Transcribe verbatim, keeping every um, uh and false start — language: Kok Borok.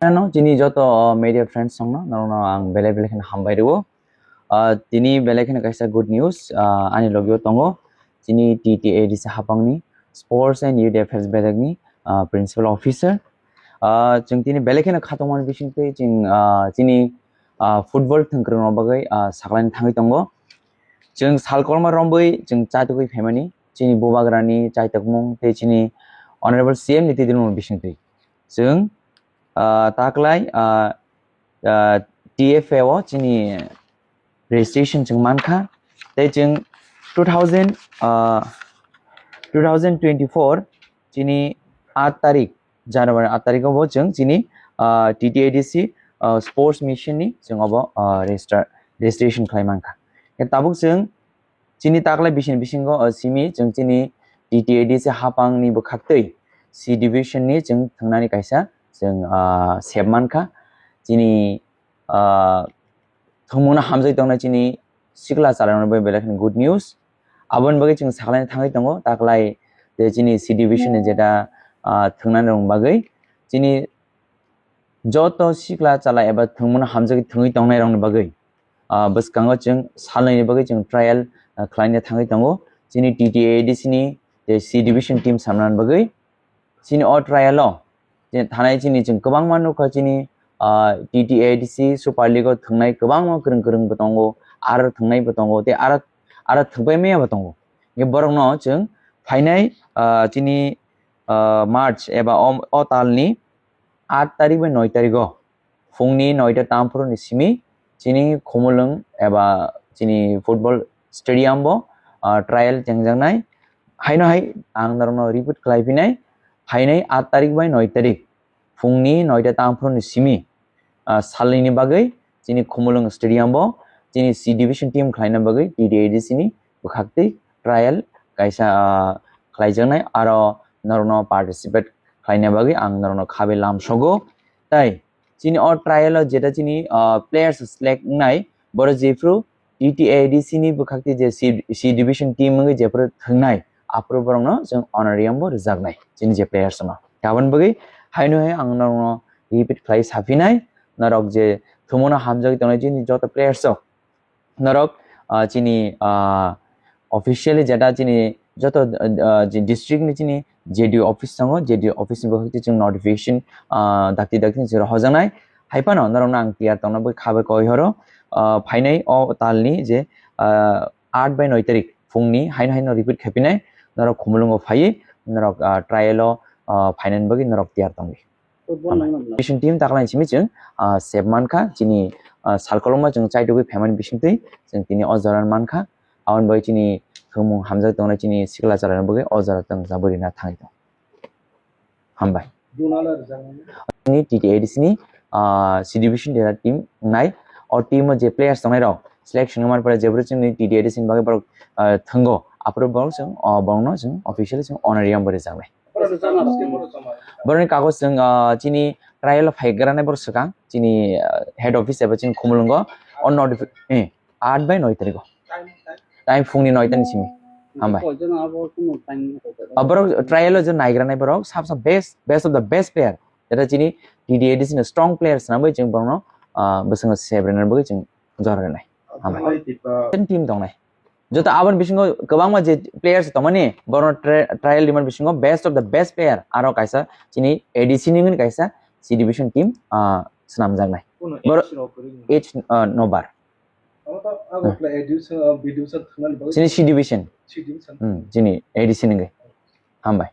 Ano chini joto, uh, media friends songno, norokno ang belai belai kheno hambai rwo. Uh, tini belai kheno kaisa good news, uh, ani logio tongo. Chini T T A D C hapangni Sports and Youth Affairs bedekni, uh, Principal Officer. Uh, chwng tini belai kheno khatungmani bisingtwi chwng, uh, chini, uh, football thwngkwrwngno bagwi, uh, saklaini thangwi tongo. Chwng sal kolma rombwi chwng chaitugwi phaimani chini bubagrani chaitokmung tei chini Honorable C M ni twi dwlmung bisingtwi. Chwng, ah, taklai, ah, ah, T F A o chini registration chwng mankha. Tei chwng two thousand, ah, two thousand twenty-four chini aat tarik, January aat tarik o bo chwng chini, ah, T T A D C, ah, sports mission ni chwng obo, ah, register, registration khlai mankha. Tabuk chwng chini taklai bisini bisingo, o simi chwng chini T T A D C hapangni bwkhaktwi C division ni chwng thwngnani kaisa chwng, ah, sep mankha. Chini, ah, thwngmungno hamjagwi tongnai chini sikla chwlairokno bai belai kheno good news. Aboni bagwi chwng saklaina thangwi tongo, taklai tei chini C division ni jeta, ah, thwngnani rokni bagwi chini joto sikla chwla eba thwngmungno hamjagwi thwngwi tongnairokni bagwi, ah, bwskango chwng salnwini bagwi chwng trial, ah, khlaina thangwi tongo. Chini T T A D C ni tei C division team samnani bagwi chini o trial o chini thanai chini chwng kwbangma nukha chini, ah, T T A D C Super League o thwngnai kwbangma kwrwng kwrwng bo tongo, aro thwngnai bo tongo tei aro, aro thwngpai maya bo tongo. Borokno chwng phainai, ah, chini, ah, March eba o, o talni aat tarik bai noi tarik o phungni noita tamphuru ni simi chini Khumulwng eba chini football stadium bo, ah, trial chengjaknai. Haino hai ang norokno repeat khlai phinai, phainai aat tarik bai noi tarik phungni noita tamphuru ni simi, ah, salnwini bagwi chini Khumulwng stadium bo chini C division team khlaina bagwi T T A D C ni bwkhaktwi trial kaisa, ah, khlaijaknai, aro norokno participate khlaina bagwi ang norokno khabai lamsogo. Tai chini o trial o jeta chini, ah, players select wngnai, borok jephru T T A D C ni bwkhaktwi je C, C division team wngwi jephru thwngnai, aphuru borokno chwng honorarium bo rwjaknai chini je players no. Aboni bagwi haino hai ang norokno repeat khlai saphinai, norok je thwngmungno hamjagwi tongnai chini joto players rok, norok, ah, chini, ah, officially jeta chini joto, ah, je district ni chini J D O office tongo, J D O office ni bwkhakti chwng notification, ah, dakti dakti ni chwng hojaknai. Hai phano norokno ang tiyar tongna bagwi khabai koi horo, ah, phainai o talni je, ah, aat bai noi tarik phungni haino haino repeat khaipinai, norok Khumulwngo phaiwi norok, ah, trial o, ah, phainani bagwi norok tiyar tongdi. Football Hambai. Nangna bwla. Mission team taklai simi chwng, ah, sep mankha, chini, ah, salkolokma chwng chaitugwi phaimani bisingtwi chwng tini o jora mankha. Aboni bagwi chini thwngmung hamjak tongnai chini sikla chwlairokni bagwi o jora chwng jabwi rina thangwi tongo. Hambai. Juna le rwjakmani. Chini T T A D C ni, ah, C division jeta team wngnai. O team o je players tongnai rok selection wngmani pore jephru chini T T A D C ni bagwi borok, ah, thwngo. Aphuru borok chwng, ah, borokno chwng officially chwng honorarium bo rwjaknai. Borokni kagoj chwng, ah, chini trial o phaigrani borok swkang, chini, ah, head office eba chini Khumulwngo, o notifi-, eh, aat bai noi tarik o. Time phungni noi ta ni simi. Hambai. Ah, borok trial o je naigrani borok, sab sab best, best of the best player. Jeta chini T T A D C ni strong player swnamwi chwng borokno, ah, bwskango sep rwna bagwi chwng jora rwnai. Hambai. Team tongnai. Joto aboni bisingo kwbangma je players tongmani, borokno tri-, trial rimani bisingo best of the best player aro kaisa chini A D C ni wngwi kaisa C division team, ah, swnamjaknai. Borok age, ah, nobar. Chini C division. Hmm, chini A D C ni wngwi. Hambai.